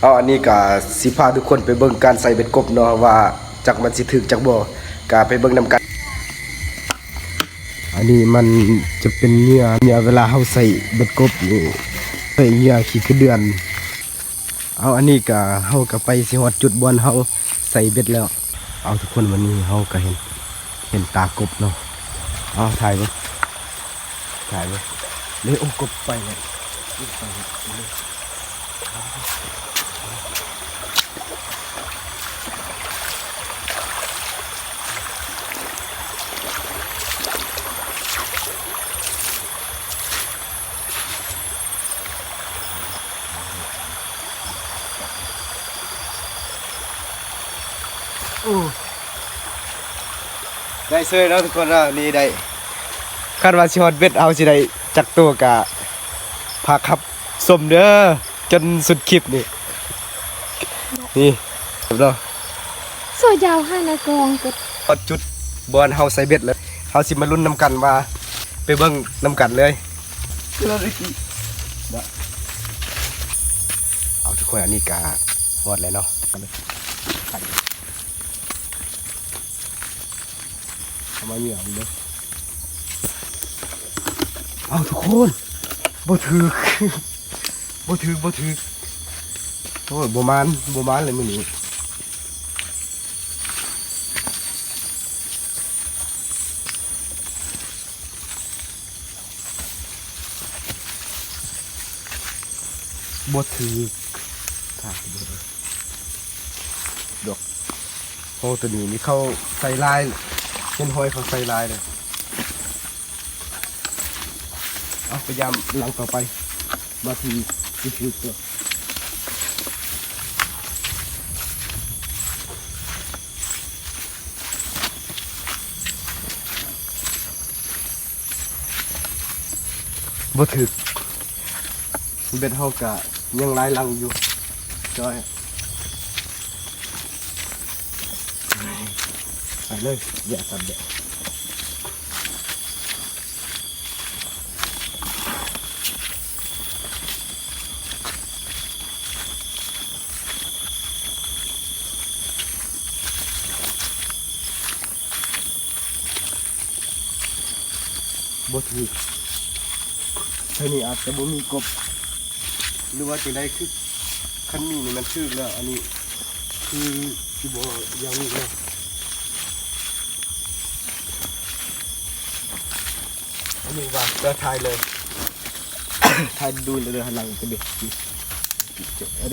ເອົາ ອັນນີ້ກະຊິພາທຸກຄົນໄປເບິ່ງການໃສ່ເບັດກົບເນາະ ວ່າຈັກມັນຊິຖືກຈັກບໍ່ ກະໄປເບິ່ງນຳກັນ. ອັນນີ້ມັນຈະເປັນເຫຍື່ອ ເຫຍື່ອເວລາເຮົາໃສ່ເບັດກົບນີ້ ໃສ່ເຫຍື່ອຂີ້ກະເດືອນ. ເອົາ ອັນນີ້ກະ ເຮົາກະໄປຊິຮອດຈຸດບ່ອນເຮົາໃສ່ເບັດແລ້ວ. ເອົາ ທຸກຄົນ ວັນນີ້ເຮົາກະເຫັນ ເຫັນຕາກົບເນາະ. ເອົາ ຖ່າຍເບິ່ງ ຖ່າຍເບິ່ງເດ້. ໂອ້ ກົບໄປແລ້ວ ກົບໄປແລ້ວ. ໂອ້ ໄດ້ເຊີຍເນາະທຸກຄົນເນາະ. ນີ້ໄດ້ ຄາດວ່າຊິຮອດເບັດເຮົາຊິໄດ້ຈັກໂຕ ກະພາກຮັບຊົມເດີ ຈົນສຸດຄລິບນີ້. ນີ້ເນາະ ໂຊຍາວຫັ້ນນະກອງ. ຮອດຈຸດບ່ອນເຮົາໃສ່ເບັດແລ້ວ ເຮົາຊິມາລຸ້ນນຳກັນວ່າ ໄປເບິ່ງນຳກັນເລີຍ. ເອົາ ທຸກຄົນ ອັນນີ້ກະຮອດແລ້ວເນາະ. ເອົາມາເຫຍື່ອເບິ່ງເດີ. ເອົາ ທຸກຄົນ ບໍ່ຖືກ ບໍ່ຖືກ ບໍ່ຖືກ. ໂອ້ຍ ບໍ່ໝານ ບໍ່ໝານເລີຍມື້ນີ້. ບໍ່ຖືກ ຖ້າບໍ່ຖືກດອກ. ໂອ້ ໂຕນີ້ນີ້ເຂົາໃສ່ຫຼາຍ ເຫັນຮອຍເຂົາໃສ່ຫຼາຍເລີຍ. ເອົາ ພະຍາຍາມຫຼັງຕໍ່ໄປ ວ່າຊິ ຊິຖືກບໍ່. ບໍ່ຖືກ ເບັດເຮົາກະຍັງຫຼາຍຫຼັງຢູ່. ຈ້ອຍ ໄປເລີຍ ຢ່າຕັດແບບ. ບໍ່ຖືກ ເທື່ອນີ້ອາດຈະບໍ່ມີກົບ ຫຼືວ່າຈັ່ງໃດ. ຄືຄັນມີນີ້ມັນຖືກແລ້ວ ອັນນີ້ຄືຊິບໍ່ຢ່າງນີ້ເນາະ. ອັນນີ້ວ່າຈະຖ່າຍເລີຍ ຖ່າຍດູເລີຍ ຫັນຫຼັງກັນເດ້. ເອົາເດ້